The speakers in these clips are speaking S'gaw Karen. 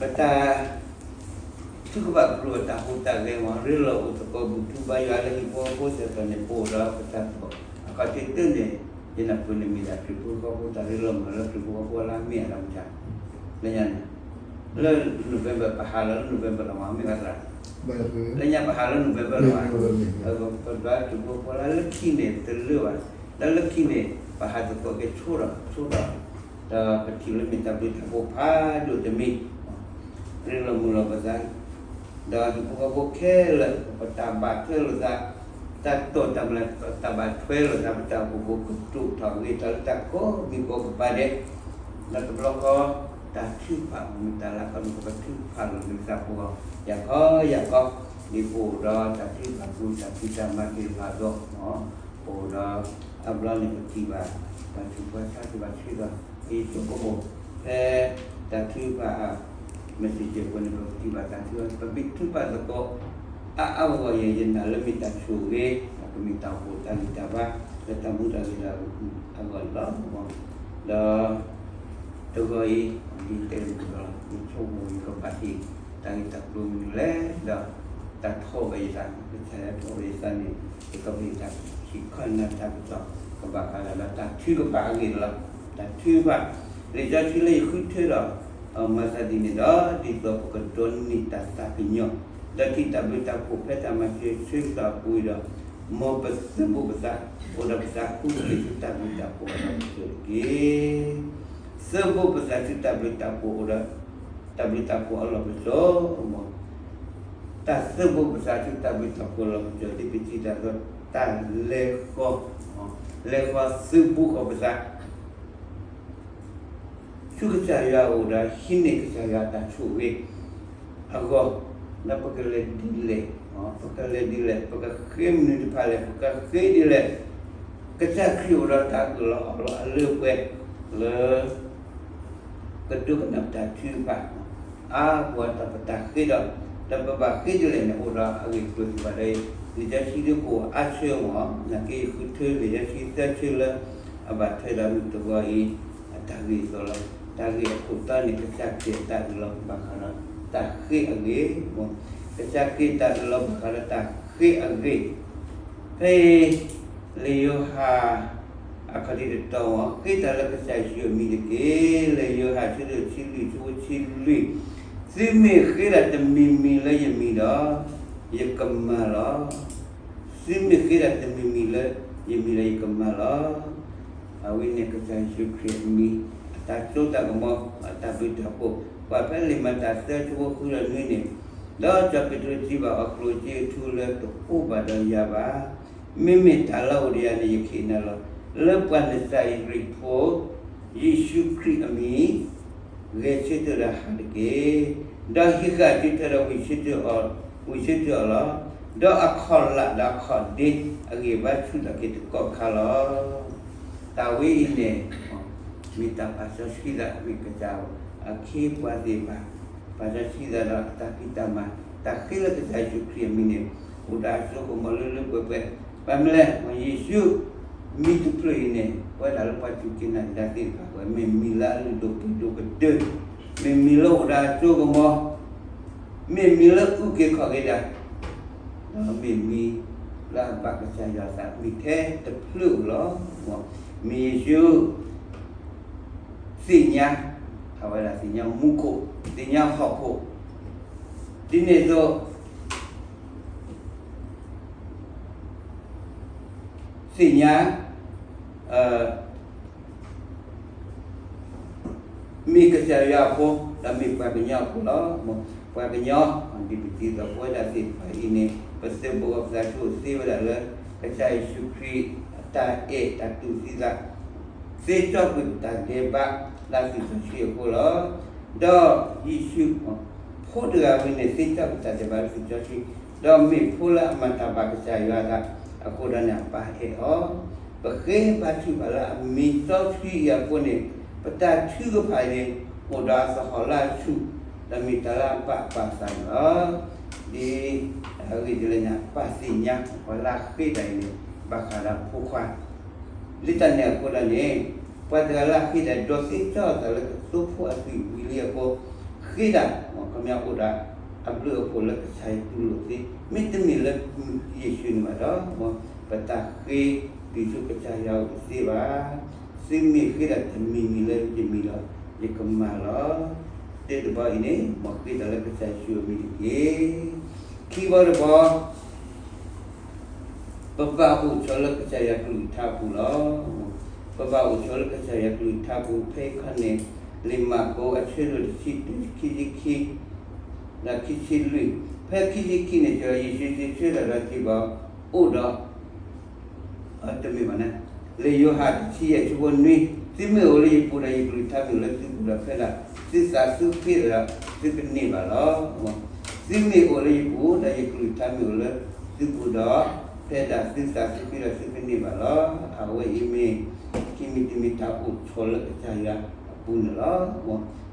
ပတၢ်ထုကဖၣ်ကရူၢ်အတၢ်ဟူးတၢ်ဂဲၤမ့ၢ် ရ့လိာ်အိၣ်သကိး ဘူၣ်ထူဘါယွၤလၢဟံၣ်ဖိဃီဖိစ့ၢ်ကီးန့ၣ် ပအိၣ်ဒီးပတၢ်သိၣ် အခီၣ်ထံးတၢ်န့ၣ် ယနၢ်ပၢၢ်န့ၣ်မ့ၢ်ဒၣ်ခရံာ်ဖိဃီဖိတၢ်ရ့လိာ်မုာ်လၢခရံာ်ဖိဃီဖိအလါမ့ၢ်အလါမတၤ လၢညါန့ၣ် လၢ November ပဟးလၢ November လီၤမ့ၢ်ဘၣ်သရၣ် လၢညါပဟးလၢ November လီၤဘၣ် ပဒွးခရံာ်ဖိဃီဖိလၢလၢခံန့ၣ်တလၢဘၣ် လၢလၢခံန့ၣ် ပဟးသကိးက့ၤဆိဒီးဆိဒီး ဒီးပထံၣ်လၢမ့ၢ်တၢ်ဘျုးတၢ်ဖှိၣ်ဖးဒိၣ်တမံၤ ရ့လိာ်မုာ်လိာ်ပသး ဒီးဟံၣ်ဖိဃီဖိခဲလၢာ် ပတၢ်ဘၣ်ထွဲလိာ်သး တၢ်တိာ်တၢ်မၤ တၢ်ဘၣ်ထွဲလိာ်သး ပတၢ်အိၣ်ဖှိၣ်ကတိၤထီၣ်ဂ့ၤထီၣ်လၢတၢ်ကိးမံၤကိးကပၤဒဲး ဒီးတဘျီဃီ တၢ်ထုကဖၣ်မ့ၢ်တၢ်လၢကီၢ်န့ၣ် ပကထုကဖၣ်လိာ်လၢသးပူၤအီၤ ယၤခီယၤခီ ဒ်ပအိၣ်ဒီးတၢ်ထုကဖၣ်ပူၤ တၢ်ဖံးတၢ်မၤသ့ၣ်တဖၣ်အသိး ပအိၣ်ဒီးအဘျီန့ၣ် ပထံၣ်ဘၣ် ပှၤဆူးပှၤဆါသ့ၣ်တဖၣ်ဆှၢဒီး ယဆိကမိၣ် ဖဲတၢ်ထုကဖၣ်အ message အဃိန့ၣ် ပထံၣ်ဘၣ်တၢ်ထုကဖၣ် ပမ့ၢ်ထုကဖၣ်သကိး အါအါဂီၢ်ဂီၢ်ယဲ ယနာ်လၢမ့ၢ်တၢ်ဆိၣ်ဂ့ၤ ကမ့ၢ်တၢ်အိၣ်ဖှိၣ်တၢ်ဂံၢ်တၢ်ဘါ လၢတၢ်မူတၢ်ဂဲၤတၢ်အဂီၢ်န့ၣ်လီၤ. ဒီး တဂီၤအံၤ ဒ်တဲလၢပှၤ ယဆိကမိၣ်ယကဘၣ်ဟ့ၣ် တၢ်ဂ့ၢ်တၢ်ကျိၤမနုၤလဲၣ် ဒီး တၢ်ထီၣ်ဘၣ်ယသး ကစၢ်ယွၤထီၣ်ဘၣ်ယသးန့ၣ် ယကဘၣ်ဟ့ၣ်တၢ်ခံခီနၢ်တၢ်ကစီၣ် ကဘၣ်ဃးဒီးတၢ်ထုကဖၣ်အဂ့ၢ်န့ၣ်လီၤ. တၢ်ထုကဖၣ် လံာ်စီဆှံလၢယဃုထၢဒီး မၤသးဒ်န့ၣ်ဒီး ဒ်သိးပကဒိးန့ၢ်တၢ်သးကညီၤ ဒီးထံၣ်တၢ်ဘျုးတၢ်ဖှိၣ်ဖဲတၢ်မၤစၢၤဆၢကတီၢ်အပူၤအံၤဒီး မ်ပသုးဘူးပသး အိၣ်ဒီးပသးခူသူၣ်ဆူတၢ်ဘျုးတၢ်ဖှိၣ်အလီၢ်ပစိာ်တက့ၢ်. သုးဘူးပသးဆူတၢ်ဘျုးတၢ်ဖှိၣ်အိၣ်ဒီး တၢ်ဘျုးတၢ်ဖှိၣ်အလီၢ်ပစိာ် တၢ်သုးဘူးပသးဆူတၢ်ဘျုးတၢ်ဖှိၣ်အလီၢ်ပစိာ် ဒ်ပထံၣ်တၢ်ဒီး တၢ်လဲၤဃီၤ လဲၤဃီၤသုးဘူးဃီၤပသး ဆူကစၢ်ယွၤအအိၣ်ဒီး ဟံးန့ၢ်ကစၢ်ယွၤအတၢ်ဆိၣ်ဂ့ၤအဂီၢ်, ဒီးပကလဲၤဒ်လဲၣ်, ပကလဲၤဒ်လဲၣ်, ပကဃ့မနုၤတဖၣ်လဲၣ်, ပကဃ့ဒ်လဲၣ်, ကစၢ်ခရံာ်အိၣ်ဒီးတၢ်အၢၣ်လီၤအီလီၤအလၢအပှဲၤလၢ ကဒိကနၣ်ပတၢ်ထုကဖၣ် အါပှၤတၢ်ပတၢ်ဃ့ဒီး ဒီးပဘၣ်ဃ့ဒ်လဲၣ်န့ၣ် အိၣ်ဒီးအဂ့ၢ်ကျိၤသ့ၣ်တဖၣ်ဒီး လံာ်စီဆှံဒ်ကိးအါဆၢမး, နာ်က့ယဃုထၢလံာ်စီဆှံသၢဆၢလၢ အဘၣ်ထွဲဒီးမုၢ်တဂီၤအံၤ အတၢ်ဂ့ၢ်အသိးလီၤ. တၢ်ဂ့ၢ်အခိၣ်တီန့ၣ် ကစၢ်ခရံာ်အတၢ်အၢၣ်လီၤဘၣ်ဃးဒီးတၢ်ဃ့အဂ့ၢ်, ကစၢ်ခရံာ်အတၢ်အၢၣ်လီၤဘၣ်ဃးဒီးတၢ်ဃ့အဂ့ၢ်, ဖဲအံၤ လံာ်ယိၤဟၣ် အခီၣ်ထံးတတီၤမး ဃ့တၢ်လၢကစၢ်ယ့ၣ်ၡူးအမံၤတက့ၢ်. လံာ်ယိၤဟၣ် အဆၢဒိၣ်တဆံလွံၢ် ဆၢဖိတဆံလွံၢ်, သုမ့ၢ်ဃ့တၢ်တမံၤမံၤလၢယမံၤဒီး ယကမၤလီၤ. သုမ့ၢ်ဃ့တၢ်တမံၤမံၤလၢယမံၤဒီးယကမၤလီၤ. အဝဲန့ၣ်ကစၢ်ယ့ၣ်ၡူးခရံာ်အမံၤ, အတၢ်စိတၢ်ကမီၤ, အတၢ်ဘျုးတၢ်ဖှိၣ်, ပှၤဖဲလံာ်မၤတၢ်သၢ ဆၢဖိဃုဒီးနွံန့ၣ်, ဒီးစီၤပ့းတရူးစံးဘၣ်အီၤ, ကျိၣ်စ့အထူလၢတအိၣ်ဘၣ်ဒီးယၤဘၣ်. မ့မ့ၢ်တၢ်လၢအအိၣ်ဒီးယၤန့ၣ် ယကဟ့ၣ်နၤလီၤ. လၢပှၤနစၤရ့းဖိ ယ့ၣ်ၡူးခရံာ်အမံၤ ဂဲၤဆၢထၢၣ်ဒီးဟးတက့ၢ်. ဒီးဟံးဃာ်အစုထွဲဒီးဝံၢ်ဆၢထၢၣ်အီၤ, ဝံၢ်ဆၢထၢၣ်အီၤလီၤ. ဒီးအခီၣ်လာ်ဒီးအခီၣ်ဒ့ အဂံၢ်ဘါဆူၣ်ထီၣ်က့ၤတကီၢ်ခါလီၤ. တၢ်ဝဲအံၤန့ၣ် မ့ၢ်တၢ်ပာ်စီဆှံသး မ့ၢ်ကစၢ်အခ့အပှၤသ့ၣ်တဖၣ် ပာ်စီဆှံသးဒီးတၢ်ဖံးတၢ်မၤ, တၢ်ဃ့လၢကစၢ်ယ့ၣ်ၡူးခရံာ်အမံၤန့ၣ် အိၣ်ဒီးအစိကမီၤလၢလၢပှဲၤပှဲၤ. ဘၣ်မနုၤလဲၣ်, ယ့ၣ်ၡူး မံၤတဖျၢၣ်အံၤန့ၣ် ပဝဲဒၣ်လၢပှၤစူၢ်က့ၤနာ်က့ၤတၢ်သ့ၣ်တဖၣ်အဂီၢ် မ့ၢ်မံၤလၢအလုၢ်ဒိၣ်ပှ့ၤဒိၣ်ကတၢၢ်, မ့ၢ်မံၤလၢအိၣ်ဒီးအစိကမီၤ, မ့ၢ်မံၤလၢအုၣ်က့ၤခီၣ်က့ၤတၢ်, ဒီးမ့ၢ်မံၤလၢအဘၣ်ကစၢ်ယွၤအသး မံၤထဲတဖျၢၣ်ဧိၤလီၤ. မ့ၢ်ယ့ၣ်ၡူး သ့ၣ်ညါ, အဝဲဒၣ်သ့ၣ်ညါမူခိၣ်, သ့ၣ်ညါဟီၣ်ခိၣ်, ဒ်န့ၣ်အသိး သ့ၣ်ညါ မ့ၢ်ကစၢ်ယွၤအဖိ ဒီးမ့ၢ်ပှၤကညီအဖိလီၤ. ပှၤကညီ ဒ်ပထံၣ်အသိး ပဝဲဒၣ်သ့ၣ်တဖၣ်အံၤန့ၣ် ပသုးဘူးပသးဆူၣ်သ့ဝဲဒၣ်လၢ ကစၢ်ယ့ၣ်ၡူးခရံာ်အတၢ်အဲၣ်တၢ်တူၢ်သံသး သ့စီကွံာ်ပတၢ်ဒဲးဘးလၢအသွံၣ်စီဆှံအဃိလီၤ. ဒီးယ့ၣ်ၡူး ဖိတဂၤဝဲန့ၣ် သ့စီကွံာ်တၢ်ဒဲးဘးလၢသွံၣ်စီဆှံ, ဒီးမ့ၢ်ဖိလၢအမၤတၢ်ဘၣ်ကစၢ်ယွၤအသးအဃိဒီးန့ၣ် အပၢ်အဲၣ်အီၤ, ပဃ့ဘါထုကဖၣ်လၢအမံၤစီဆှံအံၤအဃိန့ၣ် ပတၢ်ထုကဖၣ်အံၤန့ၣ် အိၣ်ဒီးအသဟီၣ်လၢအဆူၣ်, ဒီးမ့ၢ်တၢ်လၢအဘၣ်ပာ်သးန့ၣ်လီၤ. ဒ်အဂ့ၢ်ဒ်လဲၣ်န့ၣ် အပၢ်သ့ၣ်ညါ ပှၤလၢအဃ့တၢ်အံၤန့ၣ် ဘၣ်ဃးဒီးအဖိခွါ လၢတၢ်န့ၣ်အဃိဒီးန့ၣ် ပှၤတဂၤလၢအဃ့တၢ်ဒိးသ့စီအသးလၢကသိဖိအသွံၣ်ဝံၤလံအဃိ, ဃ ဃ့တၢ်, ခီပညီအိၣ်ဒီးအဘျုးအဖှိၣ်လၢကစၢ်ယွၤတူၢ်လိာ်သ့, မ့တမ့ၢ်လၢယ့ၣ်ၡူးန့ၣ်ဘၣ်ဒီး ပတၢ်ဃ့တုၤဆူကစၢ်ယွၤအိၣ်တသ့ဘၣ်. သုမ့ၢ်ဃ့တၢ်တမံၤမံၤလၢယမံၤဒီး ယကမၤလီၤ. တၢ်တဘီအံၤန့ၣ် မ်ဃ့တၢ်လၢကစၢ်ယ့ၣ်ၡူးအမံၤတက့ၢ်. ခံဘီတဘီ ပဘၣ်အိၣ်ဆိးလၢကစၢ်ယွၤကလုၢ်ကထါအပူၤလီၤ. ပဘၣ်အိၣ်ဆိးလၢကစၢ်ယွၤကလုၢ်ကထါအပူၤ ဖဲအံၤခီန့ၣ် လံာ်မၢ်ကူး အဆၢဒိၣ်တဆံ ခံဆံခံ ဒီးခံဆံလွံၢ်, ဖဲခံဆံခံန့ၣ် စံးယ့ၣ်ၡူးစံးဆၢတၢ်ဒီးစံးဘၣ်အီၤ, အိၣ်ဒီး တမ့ၢ်ဘၣ်န့ၣ်, လံာ်ယိၤဟၣ် တဆံယဲၢ် ဆၢဖိနွံ, သုမ့ၢ်အိၣ်လၢယပူၤဒီးယကလုၢ်ကထါမ့ၢ်အိၣ်လၢသုပူၤဒီး ဖဲဒၣ်သုသးသုဃ့ဒီးသုကန့ၢ်ဘၣ်လီၤ. သုမ့ၢ်အိၣ်လၢယပူၤ ဒီးယကလုၢ်ကထါမ့ၢ်အိၣ်လၢသုပူၤဒီး ဖဲဒၣ်သုသးသုဃ့ဒီးသုကန့ၢ်ဘၣ်လီၤ. အဝဲအံၤမ့ၢ် ခံမံၤတမံၤတၢ်အိၣ်ဆိးလၢကစၢ်ယွၤအပူၤန့ၣ်လီၤ.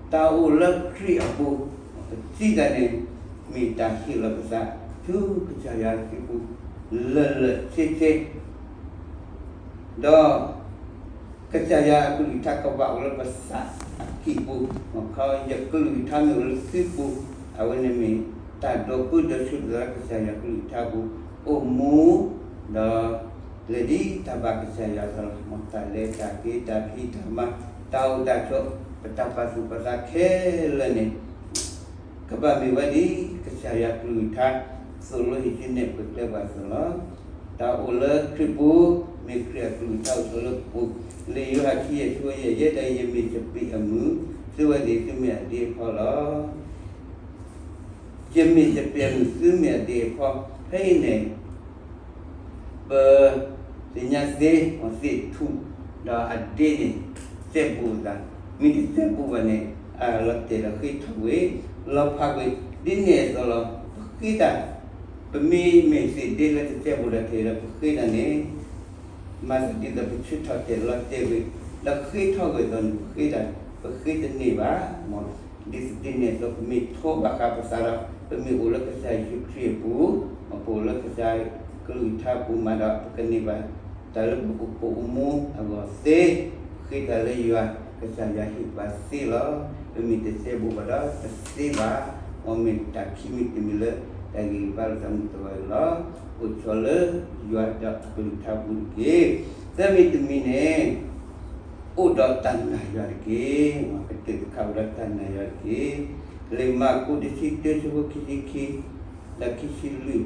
တၢ်အိၣ်လၢခရံာ်အပူၤ ပထံၣ်တၢ်န့ၣ် မ့ၢ်တၢ်ဟ့ၣ်လီၤပသး ဆူကစၢ်ယွၤအစုပူၤ လၢာ်လၢာ်ဆ့ဆ့ ဒီး ကစၢ်ယွၤအကလုၢ်ကထါကဘၣ်အိၣ်လၢပသးအကံၢ်ပူၤ, ယကလုၢ်ကထါမ့ၢ်အိၣ်လၢသုပူၤ, အဝဲန့ၣ်မ့ၢ်တၢ်ဒိးကူဒီးဆူၣ်သးလၢကစၢ်ယွၤကလုၢ်ကထါပူၤ, အိၣ်မူ ဒီး လဲၤဒ်တၢ်ဘၣ်ကစၢ်ယွၤအသးလီၤ. တၢ်လဲၤတၢ်က့ၤ တၢ်ဖံးတၢ်မၤ တၢ်အိၣ်တၢ်ဆိး ပတၢ်ပာ်သူၣ်ပာ်သးခဲလၢာ်န့ၣ် ကဘၣ်မ့ၢ်ဝဲဒ်ကစၢ်ယွၤကလုၢ်ကထါ သိၣ်လိဟံးစုနဲၣ်ပကျဲပှၤအသိးလီၤ. တၢ်အိၣ်လၢခရံာ်ပူၤ မ့ၢ်ခရံာ်အကလုၢ်ကထါအိၣ်ဆိးလၢပပူၤ, လံာ်ယိၤဟၣ် ခံယဲၢ် ဆၢဖိယဲၢ် ယဲဒၣ်အံၤ ယမ့ၢ်စပံးအမုၢ်, သုဝဲသ့ၣ်သုမ့ၢ်အဒ့အဖီလီၤ. ယမ့ၢ်စပံးအမုၢ် သုမ့ၢ်အဒ့အဖီ, ဖဲအံၤန့ၣ် ပသ့ၣ်ညါသ့ သ့ၣ်ထူၣ် ဒီးအဒ့န့ၣ် စဲဘူးသး, မ့ၢ်တစဲဘူးဘၣ်န့ၣ် အလီၤတဲာ်ဒီးဃ့ထီၣ်ကွံာ် လီၤဖးကွံာ် ဒ်န့ၣ်အသိးလီၤ. ပဃ့တၢ် ပမ့မ့ၢ်သ့ၣ်ဒ့လၢတစဲဘူးဒီး တ့ၢ်ဒီးပဃ့တၢ်န့ၣ် မၤသးဒ်သိးပဆၢထီၣ်တဲာ်လီၤတဲာ်ကွံာ် ဒီးဃ့ထီၣ်ကွံာ်အသိးန့ၣ် ပဃ့တၢ် ပဃ့တန့ၢ်ဘၣ်. ဒ်န့ၣ်အသိး ပမ့ၢ်ထိးဘၣ်ဃးပသးဒီး ပမ့ၢ်အိၣ်လၢကစၢ်ယ့ၣ်ၡူးခရံာ်အပူၤ, ပအိၣ်လၢကစၢ်ကလုၢ်ကထါပူၤမးဒီး ပကန့ၢ်ဘၣ်တၢ်လၢပကအိၣ်မူအဂီၢ်သ့, ပဃ့တၢ်လၢယွၤ, ကစၢ်ယွၤဟ့ၣ်ပှၤသ့လီၤ. ပမ့ၢ်တစဲဘူးဘၣ်ဒီးတသ့ဘၣ်. မ်မ့ၢ်တၢ်ခံမံၤတမံၤလၢ တၢ်ဂ့ၢ်ဘါလိာ်သးမုာ်တဂၤအံၤလီၤ. အိၣ်ဆိးလၢယွၤဒီးအကလုၢ်ကထါပူၤတက့ၢ်. သၢမံၤတမံၤန့ၣ် အိၣ်ဒီးတၢ်နာ်ယွၤတက့ၢ်. ကတၢၢ်တခါအိၣ်ဒီးတၢ်နာ်ယွၤတက့ၢ်. လံာ်မၢ်ကူး တဆံတၢ ဆၢဖိခံဆံခံ ဒီးခံဆံလွံၢ်,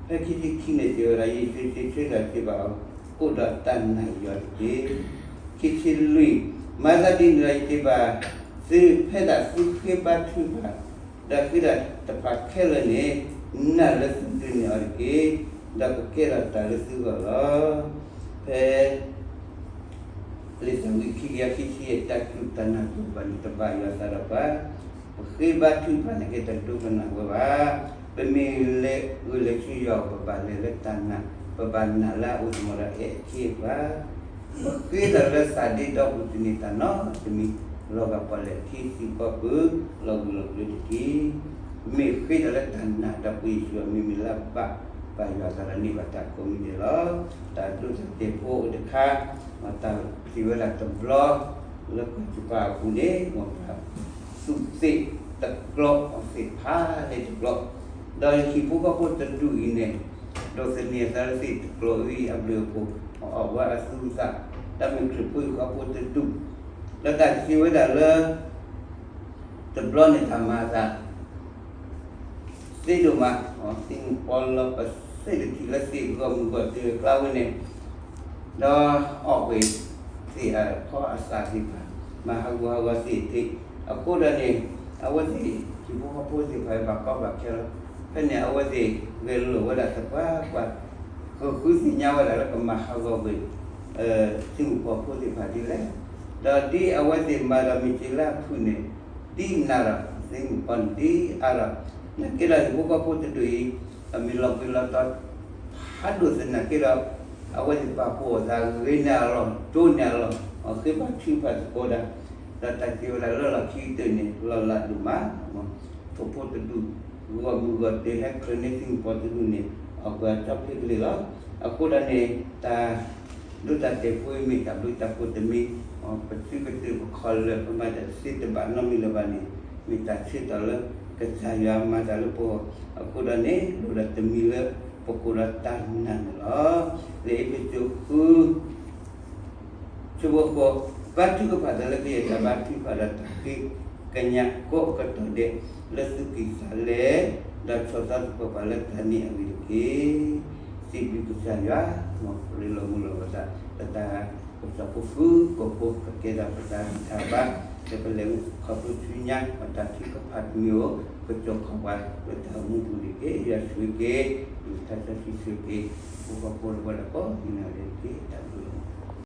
ဖဲခံဆံခံန့ၣ် စံးဝဲဒၣ် ယ့ၣ်ၡူးစံးဆၢတၢ်စံးဘၣ်အီၤ, အိၣ်ဒီးတၢ်နာ်ယွၤတက့ၢ်. ခံဆံလွံၢ်, မၤသးဒ်န့ၣ်ဒီးယစံးဘၣ်သု ဖဲဒၣ်သုဃ့ဘါထုကဖၣ် ဒီးဃ့တၢ်တဖၣ်ခဲလၢာ်န့ၣ် နာ်လၢသုဒုးနဲၣ်အီၤတက့ၢ်, ဒီးကကဲထီၣ်တၢ်လၢသုဂီၢ်လီၤ. ဖဲ လံာ်စီဆှံခံကယၤခံဆံယဲၢ် တၢ်စူၢ်တၢ်နာ်တအိၣ်ဘၣ်န့ၣ် တဘၣ်ယွၤအသးဒီးပှၤ, ပဃ့ဘါထုကဖၣ်န့ၣ်ကဲတၢ်ဒိကနၣ်ဝဲဘၣ်. ပမ့ၢ်လဲၤဂုာ်လဲၤဆူယွၤ ပဘၣ်လဲၤလၢတၢ်နာ်, ပဘၣ်နာ်လၢအအိၣ်တမီၤဒီးအဲၣ်အခ့အပှၤ ပဃ့တၢ်လၢသးဒ့ဒီပူၤတန့ၢ်တၢ်နီတမံၤ, လီၤဂာ်ပီၣ်လဲၣ်ထံသံကွၢ်ပူၤ, လီၤဂုာ်လီၤကျဲတက့ၢ်. မ့ၢ်ဃ့တၢ်လၢတၢ်နာ်ဒီးပှၤယ့ၣ်ၡူးအမံၤမ့ၢ်လၢဘၣ်, ဘၣ်ယွၤအသးဒီးန့ၢ်ဘၣ်တၢ်ကိးမံၤဒဲးလီၤ. တၢ်ဒိတၢ်တဲာ်ဖိအိၣ်တခါ, မ့ၢ်တၢ်စံးဝဲဒၣ်တဘျီ, လၢကီၢ်စပၤအပူၤန့ၣ် မ့ၢ်ပှၤသူးသ့ၣ်တကျိၤ အီၣ်သ့ၣ်ဖးလဲၣ်တကျိၤ, ဒီးဟံၣ်ဖိဃီဖိတဒူၣ်အံၤန့ၣ် ဒိးသန့ၤအသးလၢသ့ၣ်တကျိၤအံၤအဘျုးအဖှိၣ်, အီၣ်ဝဲအသူအသၣ်, တၢ်မ့ၢ်ခရံာ်ဖိဟံၣ်ဖိဃီဖိတဒူၣ်, ဒီးတၢ်စံးဝဲဒၣ်လၢ တဘျီန့ၣ်တၢ်မၤအသး သ့ဒိၣ်မး, သ့ၣ်မုၣ်ပီလီၤပသ့ၣ်တထံၣ်လၢသ့ၣ်ဂီၢ်မုၢ်ဂီၢ်တၢၢ်အကျါဝဲန့ၣ်, ဒီးအီၣ်ကွံာ်သ့ၣ်အဖီအသၣ်သ့ၣ်တဖၣ်, မၤဟးဂူာ်ဟးဂီၤသ့ၣ်တထံၣ်, အဃိဒီးန့ၣ် အဝဲသ့ၣ်ဟံၣ်ဖိဃီဖိသ့ၣ်တဖၣ်ဘၣ်ကီဘၣ်ခဲလီၤ. ဖဲန့ၣ်အဝဲသ့ၣ်ဂဲၤလိာ်ဝဲဒၣ်သပှၢ်ပှၢ်, ဃုာ်ဃုသ့ၣ်ညါဝဲဒၣ်လၢကမၤဟးဂီၤကွံာ် သ့ၣ်မုၣ်ပီဖိသ့ၣ်တဖၣ်ဒ်လဲၣ်, ဒီးဒ်အဝဲသ့ၣ်မၤဒီးမ့ၢ်စ့လၢအဖုၣ်န့ၣ်, ဒ်နၤဒီးသ့ၣ်မုၣ်ပီန့ၣ်ဒ်အါဒီး, နာ်က့ဒီးဟံၣ်ဖိဃီဖိတဒူၣ်အံၤ, အမ့ၢ်လီၤပှ့ၤလီၤတီၤ ဖးဒိၣ်သနာ်က့ဒီး, အဝဲသ့ၣ်ပာ်ဖှိၣ်အသးဂ့ၤန့ၢ်အလီၢ် ဒိၣ်န့ၢ်အလီၢ်, အဃ့ဘါထုကဖၣ်သကိးတၢ်, ဒီးတၢ်စံးဝဲဒၣ်လၢလီၢ်ခံကတၢၢ်န့ၣ် လီၤလးဒိၣ်မး, ထိၣ်ဖိတဒူၣ် ဂီၢ်မုၢ်ဂီၢ်တၢၢ်ဟဲချၢန့ၢ်သ့ၣ်မုၣ်ပီတဒူၣ်န့ၣ် အီၣ်ကွံာ်အကၠီဖ့ကလ့ၢ်လီၤ. အဃိဒီးန့ၣ် တၢ် ဒိတၢ်တဲာ်ဖိအံၤမ့ၢ်တၢ်ဘျုးတၢ်ဖှိၣ်တမံၤ, ပစုကတၢၢ်ပခီၣ်လၢာ် ပမၤတၢ်တသ့တဘၣ်နီတမံၤလၢၤဘၣ်န့ၣ်, မ့ၢ်တၢ်ဆၢကတီၢ်လၢကစၢ်ယွၤမၤတၢ်လၢပဂီၢ်အဃိဒီးန့ၣ် လိၣ်ဒီးတမံၤလၢပကိးဒီးတၢ်နာ်န့ၣ်လီၤ. လၢအ့းဖ့းစူးဃု ဆၢဖိဃိး, ဘါထုကဖၣ်တၢ်လၢကယဲၢ်တၢ်ဘါထုကဖၣ်ဒီးတၢ်ဃ့ကညးကိးကတီၢ်ဒဲး လၢသူၣ်ကံၢ်သးလဲ, ဒီးဆီၣ်သီသပှၢ်ပှၢ်လၢတၢ်န့ၢ်အဂ့ၢ်တက့ၢ်. စံးဘျုးကစၢ်ယွၤ, မ်ပရ့လိာ်မုာ်လိာ်ပသး လၢတၢ်ကစီၣ်ဖိဃုကိာ်ဖိ ကကဲထီၣ်ပတၢ်ဂံၢ်တၢ်ဘါ လၢပလဲၤခီဖျိဆူညါ ပတၢ်ထုကဖၣ်တမံၤဧိၤ ကစီၣ်ခီၣ်ပှၤလၢတၢ်အိၣ်မူပူၤန့ၣ်တက့ၢ်. ယွၤဆိၣ်ဂ့ၤက့ၤ မ့ၢ်ထါစီဆှံဆိၣ်ဂ့ၤက့ၤ ဖိဃီဖိလၢပှၤဒၣ်ကိးဂၤဒဲးတက့ၢ်. တၢ်ဘျုးလီၤ.